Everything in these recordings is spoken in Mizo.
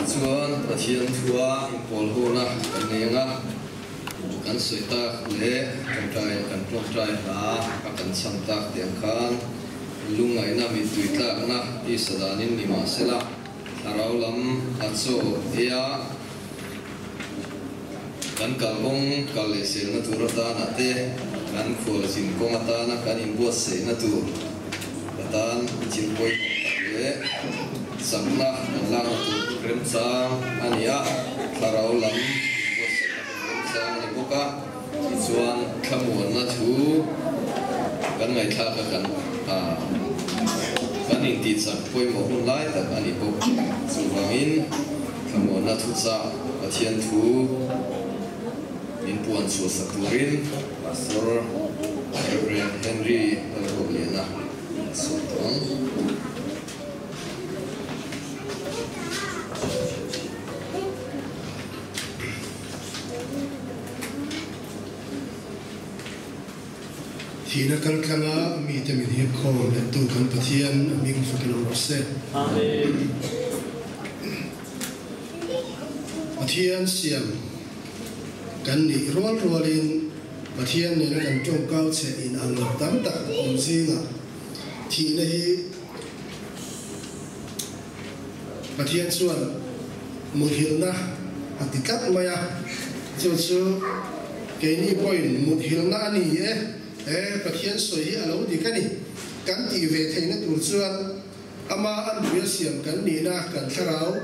Tichuan, Pathian thua inpawl hona kan nei ang a, kan sawi tak leh tawngtai kan tawngtai hla a kan chham tak tih ang khan lungngaihna mittui tlakna tisa danin ni mah sela, thlarau lam a chaw ei a, kan kalkawng kal leh selna tur atana te, kan khualzin kawng atana kan inbuatsaihna tur atan thil pawimawh tak leh chakna kan lakna tur hun remchang a ni a, thlarau lam inbuatsaihna hun remchang a ni bawk a, tichuan thlamuanna thu kan ngaihthlak a kan kan intihchak pawimawh hun lai tak a ni bawk. Chuvangin thlamuanna thuchah Pathian thu min puan chhuahsak turin Pastor Rev. Henry Lalruatliana a sawm tawh ang. Thihna kaltlanga mite min hip khawm lettu kan Pathian a hming fakin awm rawh se. Amen. Pathian siam kan nih rual rualin Pathian nena kan tawngkau che in ang lo tam tak awm zingah thihna hi Pathian chuan muthilhna a ti tlat mai a, chu chu keini pawhin muthilhna a ni e, he Pathian sawi hi a lo dik a ni kan tih ve theihna tur chuan ama anpuia siam kan nihna kan thlarau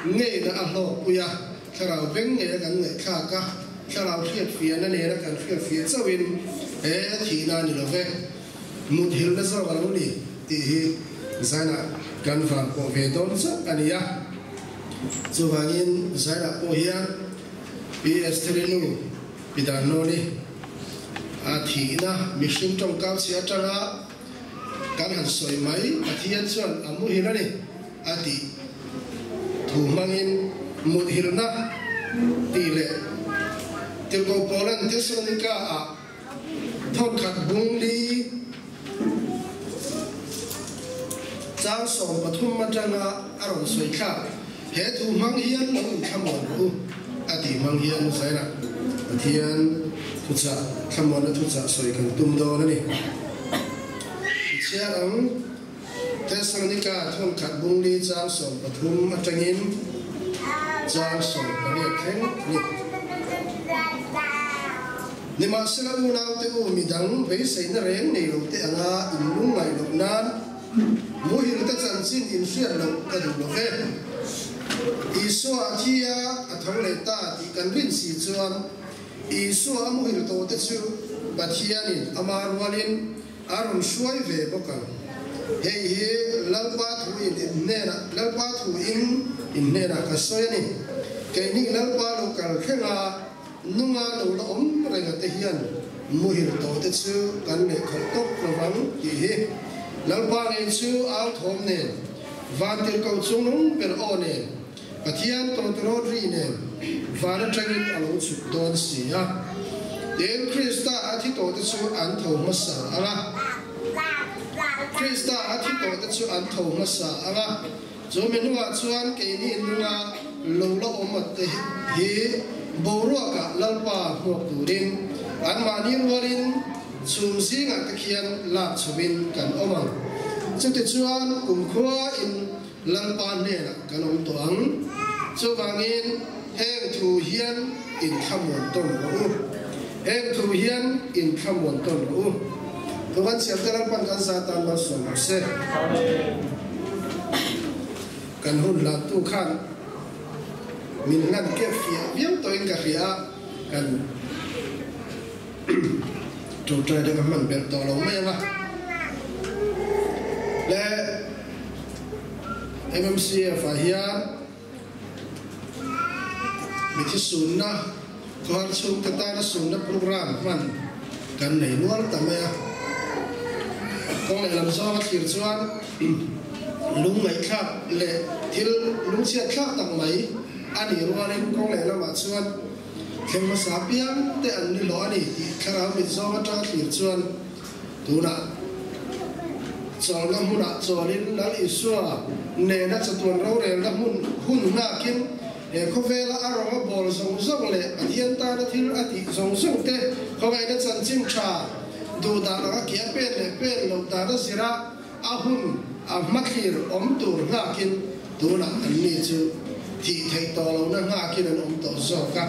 ngeina a hlawkpui a, thlarau beng ngeia kan ngaihthlak a, thlarau hriatfiahna nena kan hriatfiah chauhin he thihna a ni lo ve. Muthilhna zawk a lo ni tih hi Zainah kan van pawh ve dawn chauh a ni a. Chuvangin Zainah pawh hian Pi Estheri nu Pi Darnawni a thihna mihring tawngkau chhia atanga kan han sawi mai Pathian chuan a muhil a ni a tih thu hmangin muthilhna tih leh Tirhkoh Paulan Thessalonika-ah Thawnkhat bung li chang 13 atanga a rawn sawi thlak. He thu hmang hian lo inthlamuan rawh u a tih hmang hian Zairah Pathian thuchah thlamuanna thuchah sawi kan tum dawn a ni. I chhiar ang Thessalonika thawnkhat bung li chang 13 atangin chang 18 thleng a ni. Nimahsela unaute u midang beiseina reng nei lo te anga in lungngaih loh nan muhil te chanchin in hriat loh ka duh lo ve. Isua a thi a, a tho leh ta tih kan rin si chuan Isua a muhil tawh te chu Pathianin ama rualin a rawn hruai ve bawk ang. Hei hi Lalpa thu in in hnenah Lalpa thu in in hnenah ka sawi a ni. Keini Lalpa lo kal thleng a, Nunga lo la awm renga te hian muhil tawh te chu kan leh khalh tawp lo vang tih hi Lalpa ngei chu au thawm nen, vantirhkoh chungnung ber aw nen, Pathian tawtawrawt ri nen van atangin a lo chhuk dawn si a. Tin, Krista a thi tawh te chu an tho hmasa ang a. Krista a thi tawh te chu an tho hmasa ang a. Chu mi hnuah chuan keini nunga lo la awm at te hi boruakah Lalpa hmuak turin anmahni rualin chhum zingah te khian lak chhoin kan awm ang. Chutichuan kumkhuain Lalpa hnenah kan awm tawh ang. Chuvangin heng thu hian inthlamuan tawn rawh u. Heng thu hian inthlamuan tawn rawh u. Thu kan chhiar te Lalpan kan za tan malsawm rawh se. Kan hun hlantu khan min hlan kep fiah viau tawhin ka hria a, kan tawngtai te ka hman belh tawh lo mai ang a. Le MMCF ah hian Mithi sunna, khawhar chhungte tana sunna program hman kan nei nual ta mai a. Kawng lehlam zawnga thlir chuan lungngaihthlak leh thil lungchhiat thlak tak mai a nih rualin kawng lehlamah chuan thleng hmasa piang te an ni hlawh a ni tih thlarau mit zawng atanga thlir chuan Tunah chawlhna hmunah chawlin Lal Isua nena chatuan rorelna hmun hun hun nghakin he khawvela a rawng a bawl zawng zawng leh Pathian tana thil a tih zawng zawng te khawngaihna chanchin tha duh dan anga ke a pen leh pen loh dan a zir a, a hun a hmathlir awm tur nghakin tunah an ni chu thih theih tawh lohna nghakin an awm tawh zawk a.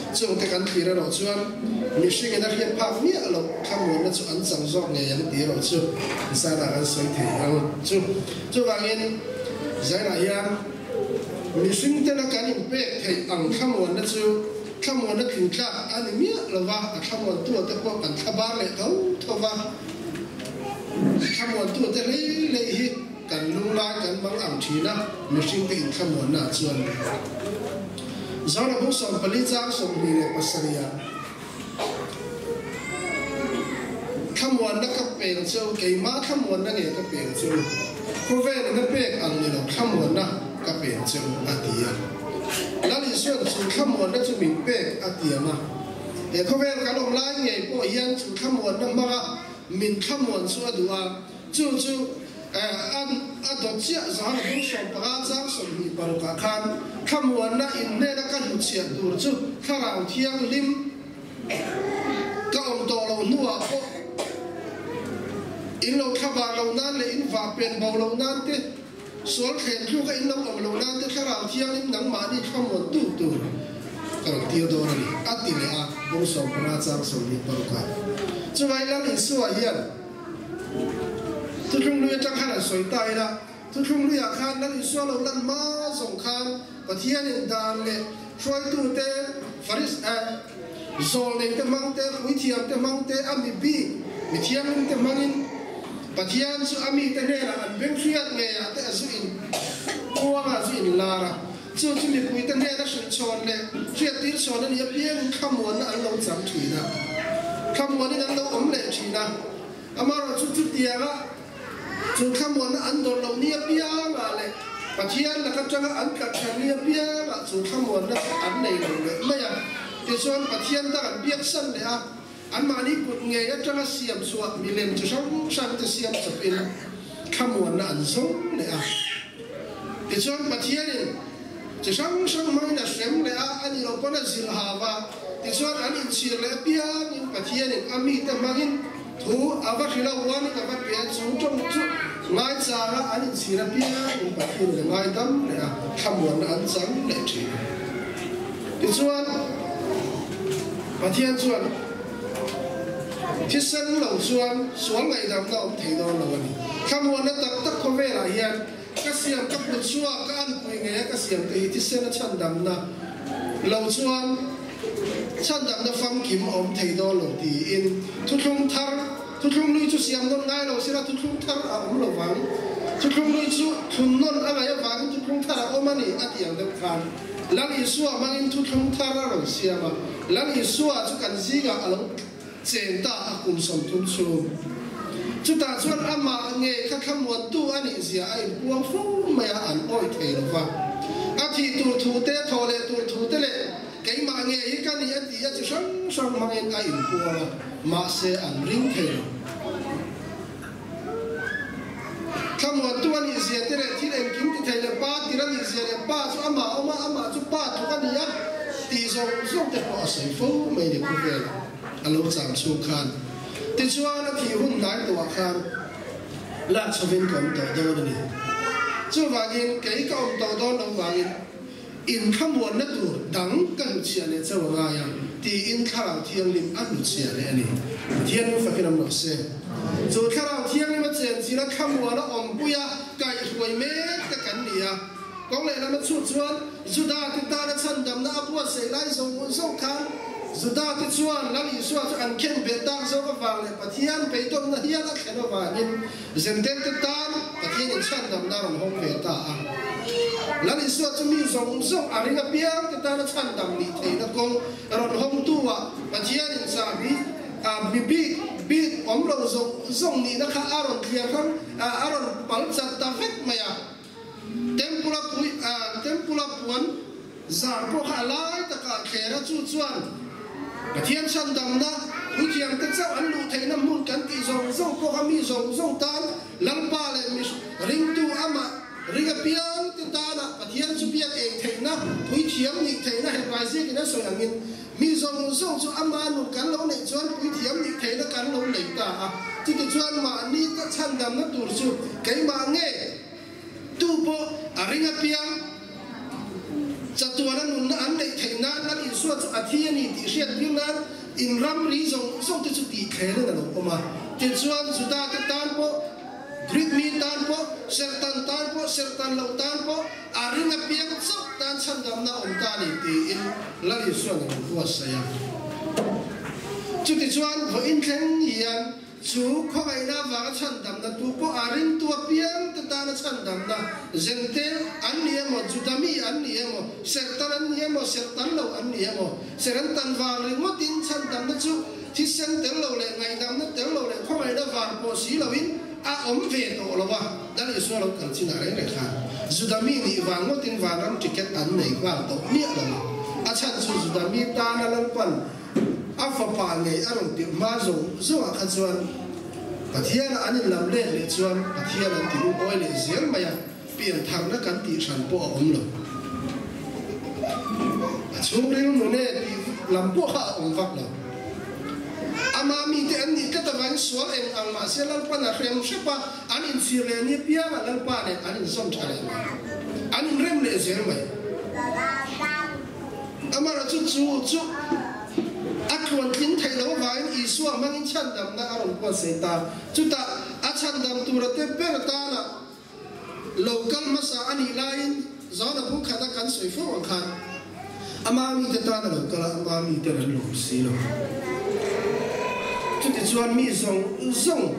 Chungte kan thlir erawh chuan mihringin a hriat phak miah loh thlamuanna chu an chang zawk ngei ang tih erawh chu zanah kan sawi thei ang chu. Chuvangin Zainah hian mihring tena kan inpek theih ang thlamuanna chu thlamuanna tling tlak a ni miah lo va, a thlamuantua te pawh kan thlabar leh tho tho va, thlamuantua te hlei hlei hi kan lunglai kan mang ang thin a, mihring te inthlamuanna ah chuan Zara bung 14 chang 27 ah Thlamuanna ka peng cheu, keimah thlamuanna nge ka peng cheu? Khawvelin a pek ang ni lo thlamuanna ka peng cheu, a ti a. Lal Isuan chu thlamuanna chu min pek a tiam a. He khawvel kan awm lai ngei pawh hian chu thlamuanna hmanga min thlamuan chu a duh a, chu chu a dawt chiah zan a bung 15 chang 26 ah khan thlamuanna inhnena ka hnuchhiah tur chu Thlarau Thianghlim Ka awm tawh loh hnuah pawh in lo thlabar loh nan leh in vah pen bo loh nan te, sual thlen tluka in lo awm loh nan te Thlarau Thianghlim nangmahni thlamuan tu tur ka rawn tir dawn a ni, a ti leh a, bung 15 chang 26 ah. Chuvai Lal Isua hian Thuthlung Hlui atang khan an sawi ta ila, Thuthlung Hluiah khan Lal Isua lo lan hma zawng khan Pathianin dan leh hruaitute, Faris eh, zawlneite hmang te, puithiamte hmang te, a mi bik mi thianghlimte hmangin Pathian chu a mite hnenah an beng hriat ngeiah te a zu in kuangah zu in lar a. Chu chu mipuite hnena hrilh chhawn leh hriattir chhawn a nih apiangin thlamuanna an lo chang thin a, thlamuanin an lo awm leh thin a. Amaherawhchu chutianga Chu thlamuanna an dawr loh ni apiangah leh Pathian lak atanga an tlathlan ni apiangah chu thlamuanna chu an nei lo leh mai a. Tichuan Pathian dang an biaksan leh a, anmahni kut ngei atanga siam chhuah milem chi hrang hrang te siam chawpin thlamuanna an zawng leh a. Tichuan Pathianin chi hrang hrang hmangin a hrem leh a, a nih loh pawn a zilh hau a. Tichuan an inchhir leh apiangin Pathianin a mite hmangin Thu a va hrilh a, uanin a va pe a, chu tawng chu ngaichanga an inchhir apiangin Pathian in a ngaidam leh a, thlamuanna an chang leh thin. Tichuan, Pathian chuan thisen lo chuan sual ngaihdamna a awm thei dawn lo a ni. Thlamuanna tak tak khawvelah hian ka siam ka put chhuak, ka anpui ngei a ka siam te hi thisen a chhandamna lo chuan Chhandamna famkim a awm thei dawn lo tiin thuthlung thar, thuthlung lui chu siam nawn ngai lo sela thuthlung thar a awm lo vang. Thuthlung lui chu thlun nawn a ngaih avangin thuthlung thar a awm a ni a tih ang deuh khan Lal Isua hmangin thuthlung thar a rawn siam a, Lal Isua chu kan zingah a lo cheng ta a kum 30 chhung. Chutah chuan amah ngei kha thlamuantu a nih zia a inpuang fo mai a, an awih thei lo va. A thih tur thu te, thawh leh tur thu te leh keimah ngei hi ka ni a tih a chi hrang hrang hmangin a inpuang a, mahse an ring thei lo. Thlamuantu a nih zia te leh thil engkim ti thei leh pa tir a nih zia leh pa chu amah awm a, amah chu pa tluk a ni a tih zawng zawng te pawh a sawi fo mai ni khawvel a lo cham chhung khan. Tichuan a thih hun hnai tawhah khan lak chhovin ka awm tawh dawn a ni. Chuvangin kei ka awm tawh dawn loh vangin inthlamuanna tur dang ka hnuchhiah leh chauh a ngai a, tiin Thlarau Thianghlim a hnuchhiah leh a ni. Pathian ring fakin awm rawh se. Chu Thlarau Thianghlim a chenchilh a thlamuan a awmpui a kaihhruai mek te kan ni a. Kawng lehlam a chhut chuan Juda te tana chhandamna a buatsaih lai zawng zawng khan Juda te chuan Lal Isua chu an khen beh tak zawk avang leh Pathian beidawnna hial a thlen avangin Zentel te tan Pathian in chhandamna a rawn hawng ve ta a. Lal Isua chu mi zawng zawng a ring apiang te tana chhandam nih theihna kawng rawn hawngtu ah Pathian in chahbi a mi bik bik awm lo zawng zawng nihna kha a rawn thliar hrang a rawn pal chat ta vek mai a. Temple-a pui Temple-a puan zar pawh kha a lai takah thler a, chu chuan Pathian chhandamna puithiamte chauh an luh theihna hmun kan tih zawng zawng pawh kha mi zawng zawng tan Lalpa leh mi ringtu amah ring apiangte tana Pathian chu biak eng theihna, puithiam nih theihna Hebrai ziakin a sawi angin, mi zawng zawng chu ama nun kan lo neih chuan puithiam nih theihna kan lo nei ta a. Chutichuan mahni ta chhandamna tur chu keimah nge tu pawh a ring apiang chatuana nunna an neih theih nan Lal Isua chu a thi a ni tih hriat tir nan in ramri zawng zawng te chu tihthlen in a lo awm a. Tichuan Juda te tan pawh Greek mi tan pawh, serhtan tan pawh, serhtan loh tan pawh a ring apiang chauh tan chhandamna a awm ta a ni tiin Lal Isua'n a rawn buatsaih a. Chutichuan vawiin thleng hian chu khawngaihna avanga chhandamna tu pawh a ringtu apiang te tana chhandamna Zentel an ni emaw, Juda mi an ni emaw, serhtan an ni emaw, serhtan loh an ni emaw, serhan tan vang ringawtin chhandamna chu Thisen tel lo leh ngaihdamna tel lo leh khawngaihna vang pawh si loin a awm ve tawh lo a, Lal Isua lo kal chin ah reng reng khan Juda mi nih vang ngawtin vanram ticket an nei nghal tawh miah lo a, a chhan chu Juda mi tana Lalpan a fapa ngei a rawn tirh hma zawng zawng ah kha chuan Pathian ah an inlam let leh chuan Pathian an ti lungawi leh zel mai a, piantharna kan tih hran pawh a awm lo. A chhungril nune tih lam pawh kha a awm vak lo. Ama mite an nih tlat avangin sual eng ang mahse Lalpan a hrem hrep a, an inchhir leh ni pianga Lalpa nen an inzawm tha leh mai. An inrem leh zel mai. Amaherawhchu chu chu a tluantling theih loh avangin Isua hmangin chhandamna a rawn buatsaih ta. Chutah a chhandam tura te ber tana Lo kal hmasa a nih laiin Zana bung khata kan sawi fo ang khan ama mite tan a lo kal a, ama miten an lawm si lo. Chutichuan mi zawng zawng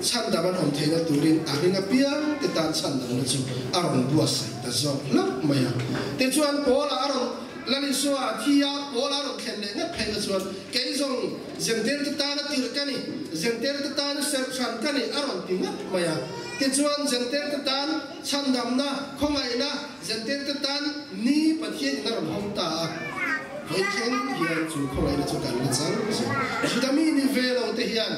chhandam an awm theihna turin a ring apiang te tan chhandamna chu a rawn buatsaih ta zawk hlauh mai a. Tichuan Paula a rawn Lal Isua a thi a, Paula a rawn thlen leh ngat phei kha chuan kei zawng Zentel te tana tirh ka ni, Zentel te tana serh hran ka ni a rawn ti ngat mai a. Tichuan Zentel te tan chhandamna, khawngaihna, Zentel te tan ni Pathian in a rawn hawng ta a. Vawi thleng hian chu khawngaihna chu kan la chang zel. Juda mi ni ve lo te hian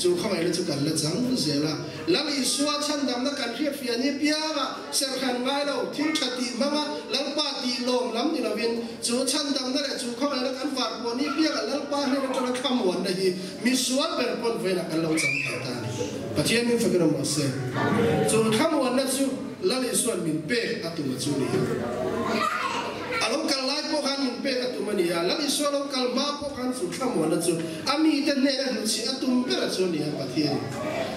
Chu khawngaihna chu kan la chang zel a, Lal Isua chhandamna kan hriatfiah ni pianga serhran ngai lo, thil tha tih hmanga Lalpa tih lawm lam ni lovin, chu chhandamna leh chu khawngaihna kan varpawh ni pianga Lalpa hnen atanga thlamuanna hi misual ber pawn vawiinah kan lo chang thei ta a ni. Pathian min fakin awm rawh se. Chu thlamuanna chu Lal Isua'n min pek a tum a chu ni a. A lo kal lai pawh khan min pek a tum a ni a, Lal Isua lo kal hma pawh khan chu thlamuanna chu a mite hnena hnuchhih a tum ber a chu a ni a Pathian.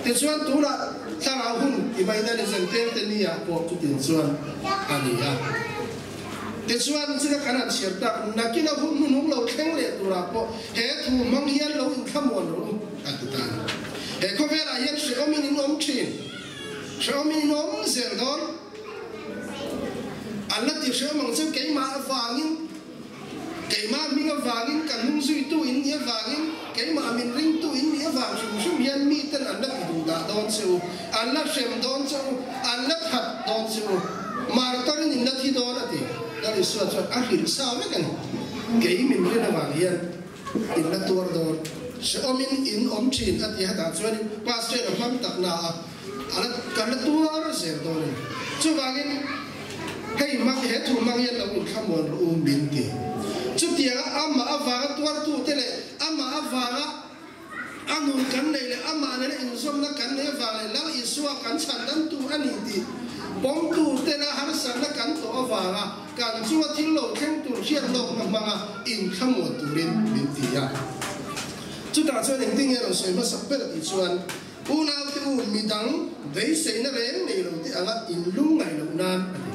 Tichuan tunah thlarau hun i maina ni zentel te ni ah pawh chutiang chuan a ni a. Tichuan china kan han chhiar tak nakina hun hmunhung lo thleng leh turah pawh he thu hmang hian lo inthlamuan rawh u a ti ta a ni. He khawvelah hian hrehawmin in awm thin, hrehawmin in awm zel dawn. An la ti hrehawm ang chu keimah avangin, keimah hming avangin, ka hnung zuitu in nih avangin, keimah min ringtu in nih avang hrim hrim hian miten an la ti duh dah dawn che u, an la hrem dawn che u, an la that dawn che u, martarin in la thi dawn a ti. Lal Isua chuan a hrilh sa vek a ni. Kei min rin avang hian in la tuar dawn, hrehawmin in awm thin a ti hetah chuanin Pastor a hmang tak na a. A la kan la tuar zel dawn a ni. Chuvangin hei hmang he thu hmang hian lo inthlamuan rawh u min ti. Chutianga amah avanga tuartute leh amah avanga a nun kan neih leh amah nena inzawmna kan neih avang leh Lal Isua kan chhandamtu a ni tih pawmtutena harsatna kan tawh avanga kan chunga thil lo thleng tur hriat lawkna hmanga inthlamuan turin min ti a. Chutah chuan engtin nge rawn sawi hmasak ber tih chuan Unaute u, midang beiseina reng nei lo te anga in lung ngaih loh nan a ti.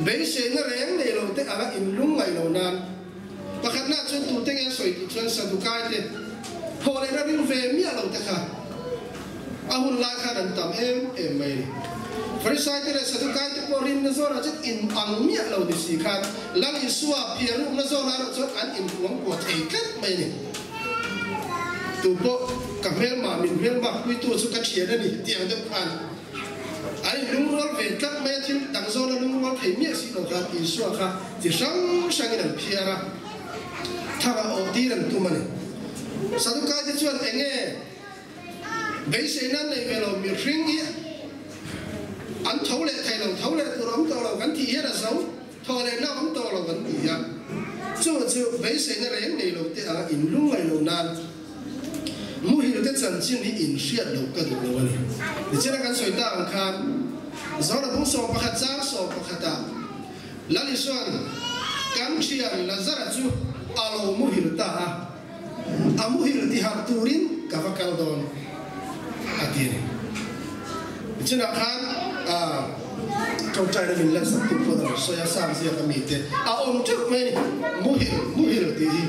Beiseina reng nei lo te anga in lung ngaih loh nan. Pakhatna chuan tute nge a sawi tih chuan Sadukai te thawh lehna ring ve miah lo te kha a hun lai khan an tam em em mai a ni. Farisai te leh Sadukai te pawh rinna zawnah chuan in ang miah lo ni si khan Lal Isua phiarukna zawnah erawh chuan an inkuangkuah thei tlat mai a ni. Tu pawh ka hmelmah min hmelmak puitu chu ka thian a ni tih ang deuh khan an in lungrual ve tlat mai a, thil dang zawna lungrual thei miah si lo khan Isua kha chi hrang hrangin an phiar a, thang a awh tir an tum a ni. Sadukai te chuan eng nge beiseina an nei ve lo mihring hi? An tho leh thei lo, tho leh tur a awm tawh lo, kan thih hian a zo, thawh lehna a awm tawh lo an ti a. Chu chu beiseina reng nei lo te anga in lungngaih loh nan muhil te chanchin hi in hriat loh ka duh lo a ni. Nichina kan sawi ta ang khan Zohna bung 11 chang 11 ah Lal Isua'n kan thian Lazara chu a lo muhil ta a, a muhil tiharh turin ka va kal dawn a ti a ni. Nichinah khan tawngtaina min lansak tu pawh a lo sawi a, Sam ziaka mite a awm teuh mai a ni, muhil, muhil tih hi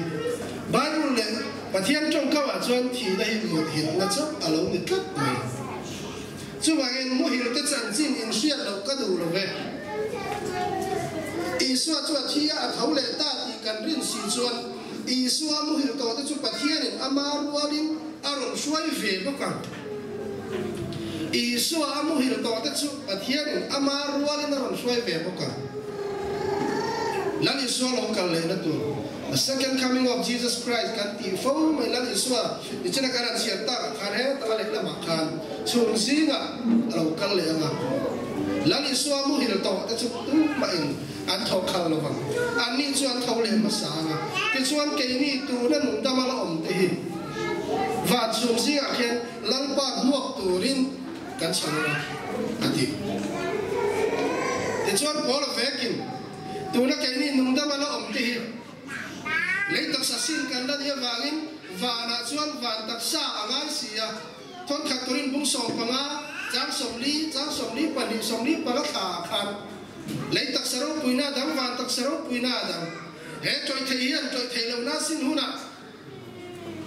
Bible leh Pathian tawngkauah chuan thihna hi muthilhna chauh a lo ni tlat mai. Chuvangin muhilte chanchin inhriat loh ka duh lo ve. Isua chu a thi a, a tho leh ta tih kan rin si chuan Isua muhil tawhte chu Pathianin ama rualin a rawn hruai ve bawk ang. Isua a muhil tawhte chu Pathianin ama rualin a rawn hruai ve bawk ang. Lal Isua lo kal lehna tur, The second coming of Jesus Christ kan tih fo mai Lal Isua nichina kan han chhiar takah khan hetanga lehlamah khan chhun zingah a lo kal leh ang a. Lal Isua muhil tawh te chu tumah-in an tho khal lo vang. Anni chu an tho leh hmasa ang a. Tichuan keini tuna nungdama la awm te hi van chhun zingah khian Lalpa hmuak turin kan chho ang a, a ti. Tichuan Paula vekin tuna keini nungdama la awm te hi lei taksa sin kan la nih avangin vanah chuan van taksa a ngai si a. Thawnkhat turin bung 15, chang 40, chang 42, 45 thla ah khan lei taksa ropuina a dang, van taksa ropuina a dang. He tawih thei hian tawih thei lohna sin hunah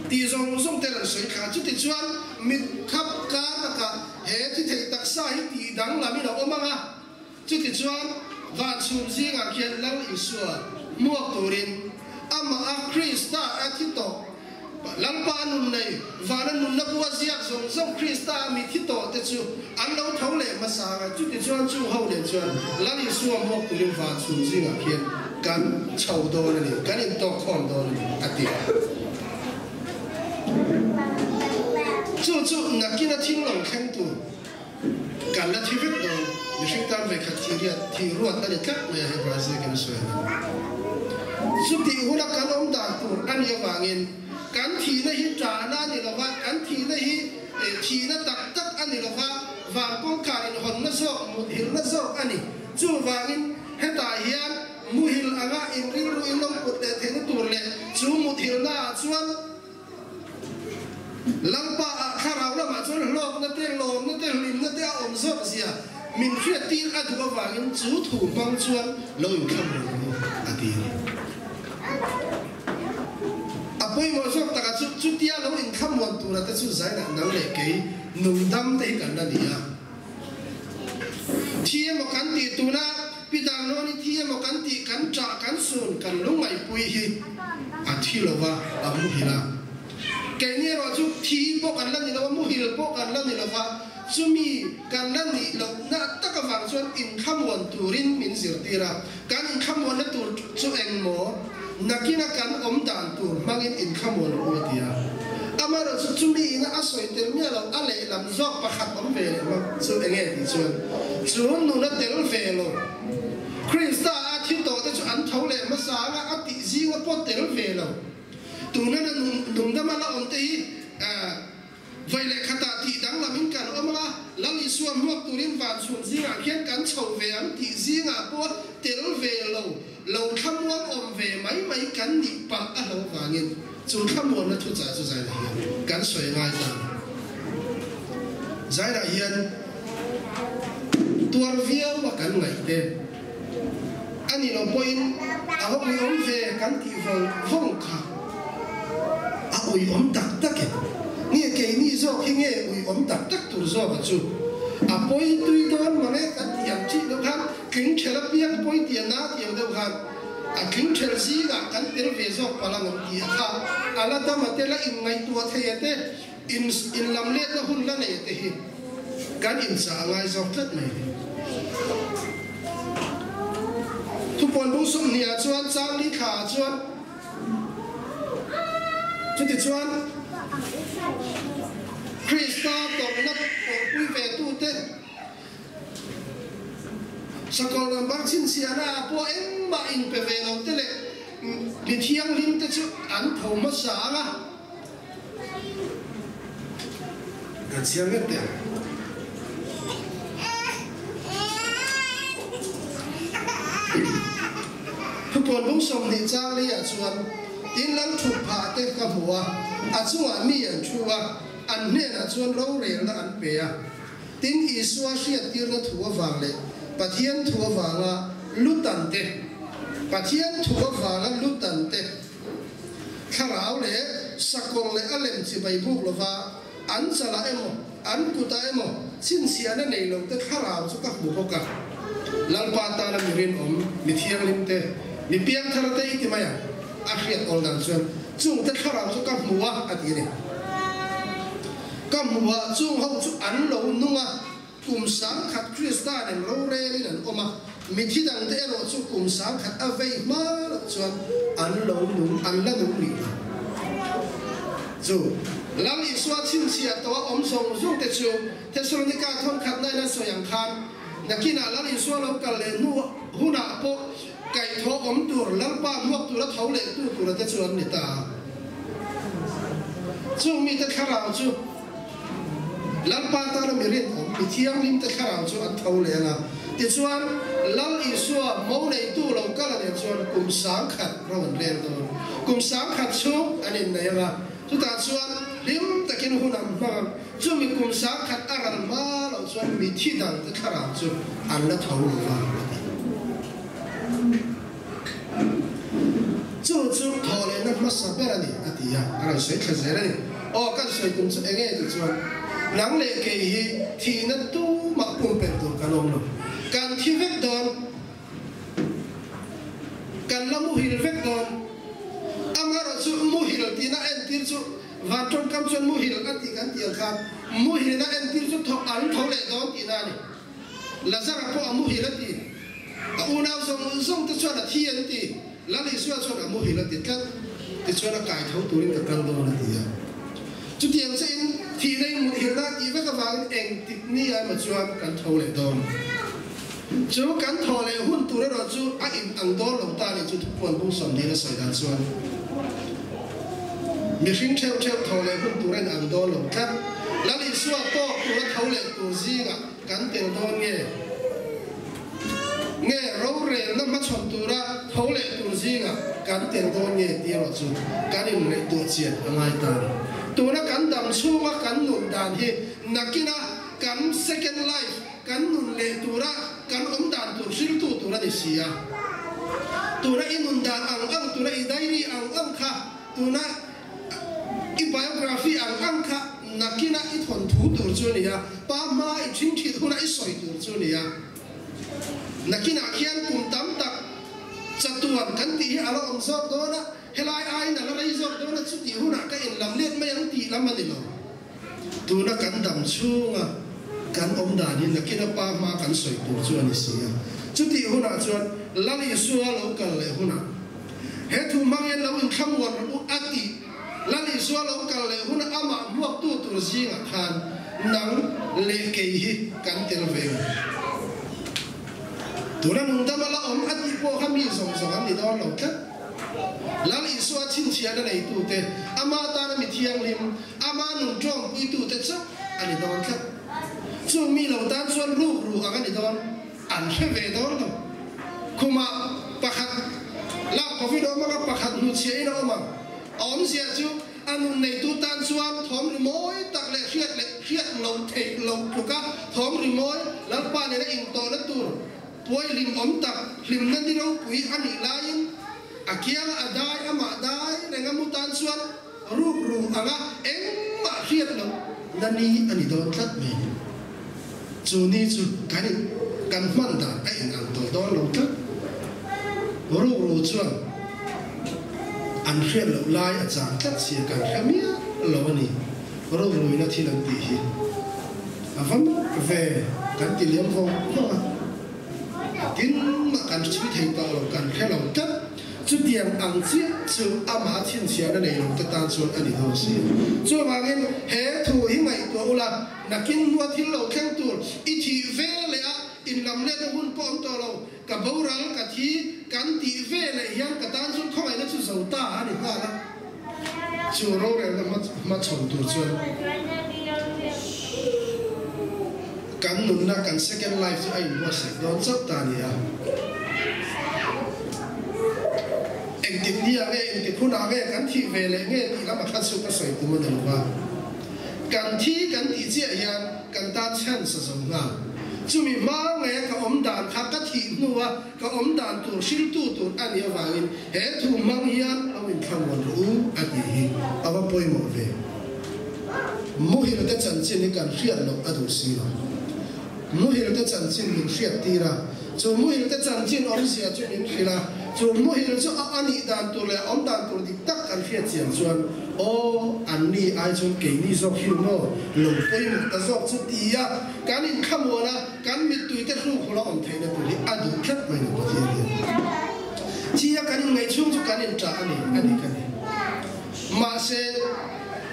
tih zawng zawng te rawn sawi thla. Chuti chuan mit khap kar takah he thi thei taksa hi tih danglamin a awm ang a. Chuti chuan van chhum zingah khian Lal Isua hmuak turin amah a Krista a thi tawh, Lalpa a nun nei, vana nunna bu a ziak zawng zawng Krista a mi thi tawh te chu an lo tho leh hmasa ang a, chuti chuan chung ho nen chuan Lal Isua hmuak turin van chhum zingah khian kan chho dawn a ni, kan intawk khawm dawn a ni, a ti. Chu chu nakina thing lo thleng tur. Kan la thi vek dawn, mihring tan vekhat thi riat, thi ruat a ni tlat mai a hei Brazil kan sawi a ni. Chutih huna kan awm dan tur a nih avangin kan thihna hi ṭahna a ni lova, kan thihna hi thihna tak tak a ni lova, van kawngkhar inhawnna zawk, muthilhna zawk a ni. Chuvangin hetah hian muhil anga inrilru in lo put leh theihna tur leh chu muthilhna ah chuan, Lalpa ah thlarau lamah chuan hlawkna te, lawmna te, hlimna te a awm zawk zia min hriattir a duh avangin chu thu hmang chuan lo inthlam reng rawh u, a ti a ni. A pawimawh zawk takah chu chutia lo inthlamuan tura te chu zainah nang leh kei nungdam te hi kan la ni a. Thi emaw kan tih tuna Pi Darnawni thi emaw kan tih kan ṭah kan sun kan lungngaihpui hi a thi lo va, a muhil a. Keini erawh chu thi pawh kan la ni lo va, muhil pawh kan la ni lo va, chumi kan la nih lohna tak avang chuan inthlamuan turin min zirtir a. Kan inthlamuanna tur chu eng maw? Nakina kan awm dan tur hmangin inthlamuan rawh u a ti a. Amaherawh chu chumi ina a sawi tel miah lo, a lehlam zawk pakhat awm ve leh hmak chu eng nge tih chuan chu nun a tel ve lo. Krista a thil tawh te chu an tho leh hmasa anga a tih zinga pawh tel ve lo. Tuna na nungdama la awm te hi Vawi leh khatah tih danglamin kan awm ang a, Lal Isua hmuak turin van chhun zingah khian kan chho ve ang tih zingah pawh tel ve lo, lo thlamuan awm ve mai mai kan nih palh a hlo vangin chu thlamuanna thuchah chu Zaina hian kan sawi ngai ta. Zaina hian tuar viau a kan ngaih te a nih loh pawhin a va uiawm ve kan tih vawng vawng kha a uiawm tak tak e. Nge keini zawk hi nge uiawm tak tak tur zawk a chu a pawi tui dawn mang e kan tih ang chih deuh khan tling ṭhel apiang pawi tia na tih ang deuh khan a tling ṭhel zingah kan tel ve zawk palh ang an ti a kha a la dam a te la inngaihtuah thei a te in inlamletna hun la nei a te hi Kan inchah a ngai zawk tlat mai ni. Thupuan bung 20 ah chuan chang li thla ah chuan chuti chuan Krista tawrhna tawrhpui ve tute. Sakawr number chhinchhiahna ah pawh engmah inpe ve lo te leh mi thianghlim te chu an tho hmasa ang a. Kan chhiar nget teh ang. Thupuan bung 20 chang li ah chuan tin lal thut phah te ka hmu a, a chungah mi an thu a, an hnenah chuan rorelna an pe a. Tin, Isua hriattirna thu avang leh Pathian thu avanga lutan te, Pathian thu avanga lutan te, thlarau leh sakawr leh a lem chibai buk lova an chalah emaw, an kutah emaw chhinchhiahna nei lo te thlarau chu ka hmu bawk a. Lalpa tana mi rinawm, mi thianghlim te, mi piangthar te i ti mai ang, a hriat awl dan chuan chung te thlarau chu ka hmu a, a ti a ni. Ka hmu a, chung ho chu an lo nung a, kum 1000 Krista nen rorelin an awm a, mithi dangte erawh chu kum 1000 a vei hma loh chuan an lo nung, an la nung rih lo. Chu Lal Isua chhinchhiah tawha awm zawng zawng te chu Thesalonika thawnkhatna in a sawi ang khan nakinah Lal Isua lo kal leh hnu hunah pawh Kaihthawh awm tur, Lalpa hmuak tura tho leh tu tura te chu an ni ta. Chung mite thlarau chu Lalpa tana mi rinawm, mi thianghlim te thlarau chu an tho leh ang a. Tichuan, Lal Isua mo neitu lo kal a nih chuan kum 1000 ro an rel dawn. Kum 1000 chhung an innei ang a, chutah chuan hlim takin hun an hmang ang. Chumi kum 1000 a ral hma loh chuan mithi dangte thlarau chu an la tho lo va, a ti. Chu chu thawhlehna hmasa ber a ni, a ti a, a rawn sawi thla zel a ni. Aw, kan sawi tum chu enge tih chuan, nang leh kei hi thihna tumah pumpelh tur kan awm lo. Kan thi vek dawn, kan la muhil vek dawn. Amaherawhchu muhil tihna entir chu van tawngkam chuan muhil a tih kan tih ang khan, muhilna entir chu thawk an tho leh dawn tihna a ni. Lazara pawh a muhil a ti. A unau zawng zawng te chuan a thi an ti. Lal Isua chuan a muhil a ti tlat. Tichuan a kai tho turin ka kal dawn a ti a. Chutiang chiahin thihna in muthilna a tih vek avangin engtik ni a emaw chuan kan tho leh dawn. Chu kan thaw leh hun tur erawh chu a in ang dawn lo ta nih chu thupuan bung 20 a sawi dan chuan mihring theuh theuh thaw leh hun tur a in ang dawn lo tlat. Lal Isua tawk tura tho leh tur zingah Kan tel dawn nge? Nge rorelna hmachhawn tura tho leh tur zingah kan tel dawn nge tih erawh chu kan inngaihtuah chian a ngai ta a ni. Tuna kan dam chhunga kan nun dan hi nakina kan second life, kan nun leh tura kan awm dan tur hriltu tur a ni si a. Tuna i nun dan ang ang, tuna i diary ang ang kha tuna I biography ang ang kha nakina i thawn thu tur chu a ni a, pa hma i ṭhing ṭhit huna i sawi tur chu a ni a. Nakinah khian kum tam tak chatuan kan tih hi a la awm zawk dawn a, helai aiin a la rei zawk dawn a, chutih hunah ka inlam let mai ang tih lam a ni lo. Tuna kan dam chhunga kan awm dan hi nakina pa hma kan sawi tur chu a ni si a. Chutih hunah chuan Lal Isua lo kal leh hunah he thu hmangin lo inthlamuan rawh u a tih. Lal Isua lo kal leh hunah amah hmuaktu tur zingah khan nang leh kei hi kan tel ve ang. Tuna nungdama la awm a tih pawh kha mi zawng zawng an ni dawn lo tlat. Lal Isua chhinchhiahna neitute, ama tana mi thianghlim, ama nun tawngpuitute chauh a ni dawn tlat. Chung mi lo tan chuan ruk ru ang a ni dawn, an hre ve dawn lo. Khumah pakhat lak covid a awm ang a, pakhat hnuchhiahin a awm ang. A awmzia chu a nun neitu tan chuan thawm rimawi tak leh hriat leh hriat lo theih loh tluka thawm rimawi Lalpa nena intawhna tur Puai hlimawm tak, hlimna ni ropui a nih laiin a kianga a dai amah dai reng a mu tan chuan ruk ru anga engmah hriat loh na ni a ni dawn tlat mai. Chu ni chu kan in kan hman dan a in ang tawh dawn lo tlat. Ruk ru chuan an hriat loh lai a chang tlat sia kan hre miah lo a ni. Ruk ruina thil an tih hi. A va mak ve, kan ti liam vawng vawng a. Tin, mah kan chhui thei tawh lo, kan hre lo tlat. Chutiang ang chiah chu amah chhinchhiahna nei lo te tan chuan a ni dawn si. Chuvangin, he thu hi ngaihtuah ula, nakin hnua thil lo thleng tur i thih ve leh a, in lam. lamletna hun pawh awm tawh lo, ka boral, ka thi kan tih ve leh hian ka tan chuan khawngaihna chu zo ta a ni nghal a. Chu rorelna hmachhawn tur chuan kan nunna, kan second life chu a inbuatsaih dawn chauh ta a ni a. Engtik ni ah nge, engtik hunah nge kan thih ve leh nge tih lam a khat chu ka sawi tum a ni lo va. Kan thi kan tih chiah hian kan tan chance a zo nghal. Chumi hma nge ka awm dan kha ka thih hnua ka awm dan tur hriltu tur a nih avangin he thu hmang hian lo inthlamuan rawh u a tih hi a va pawimawh ve. Muhil te chanchin hi kan hriat loh a duh si lo. Muhil te chanchin min hriat tir a, chu muhil te chanchin awmzia chu min hrilh a, chu muhil chu a anih dan tur leh a awm dan tur dik tak kan hriat chiang chuan, aw, anni ai chuan keini zawk hi maw lo pawimawh ta zawk chu ti a, kan inkhamuan a, kan mittui te hruk hula awm theihna tur hi a duh tlat mai lo Pathian hian. Thi a kan inngaih chhung chu kan inṭah a ni, a dik a ni. Mahse,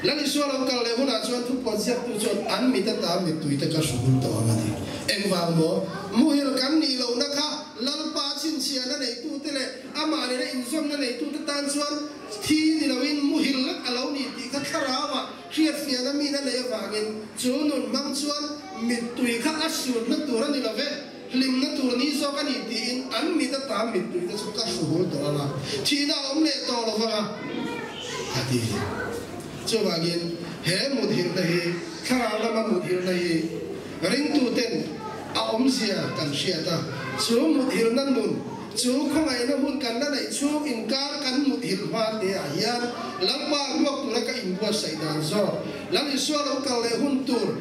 Lal Isua lo kal leh hunah chuan thupuan ziaktu chuan an mit ata mittui te ka hru hun tawh ang a ti. Engvang maw? Muhil kan nih lohna kha Lalpa chhinchhiahna neitute leh amah nena inzawmna neitute tan chuan thi ni loin muhil lek a lo ni tih kha thlarauah hriatfiahna min a neih avangin chu nun hmang chuan mittui kha a sunna tur a ni lo ve. Hlimna tur ni zawk a ni tiin an mit ata mittui te chu ka hru hul tawh ang a, thihna a awm leh tawh lo vang a, a ti. Chuvangin he muthilhna hi, thlarau lama muthilhna hi ringtuten a awmzia kan hriat a, chu muthilhna nun, chu khawngaihna hun kan la neih chhung inkar kan muthilh hma te ah hian Lalpa ruak tura ka inbuatsaih dan zawk, Lal Isua lo kal leh hun tur,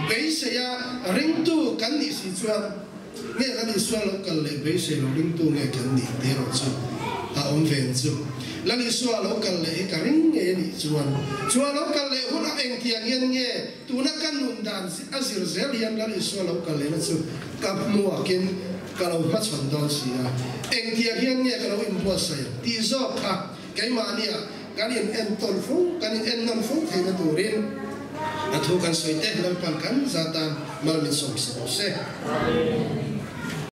Beiseia ringtu kan nih si chuan nge Lal Isua lo kal leh beisei lo ringtu nge kan nih tih erawh chu a awm ve ang chu. Lal Isua lo kal leh hi ka ring ngei a nih chuan chu a lo kal leh hunah engtiang hian nge tuna ka nun dan a zir zel hian Lal Isua lo kal lehna chu ka hmuakin ka lo hmachhawn dawn si a, engtiang hian nge ka lo inbuatsaih ang tih zawk kha keimahnia Kan in entawn fo, kan in ennawn fo theihna turin a thu kan sawi te Lalpan kan zatan mal min sawm si rawh se.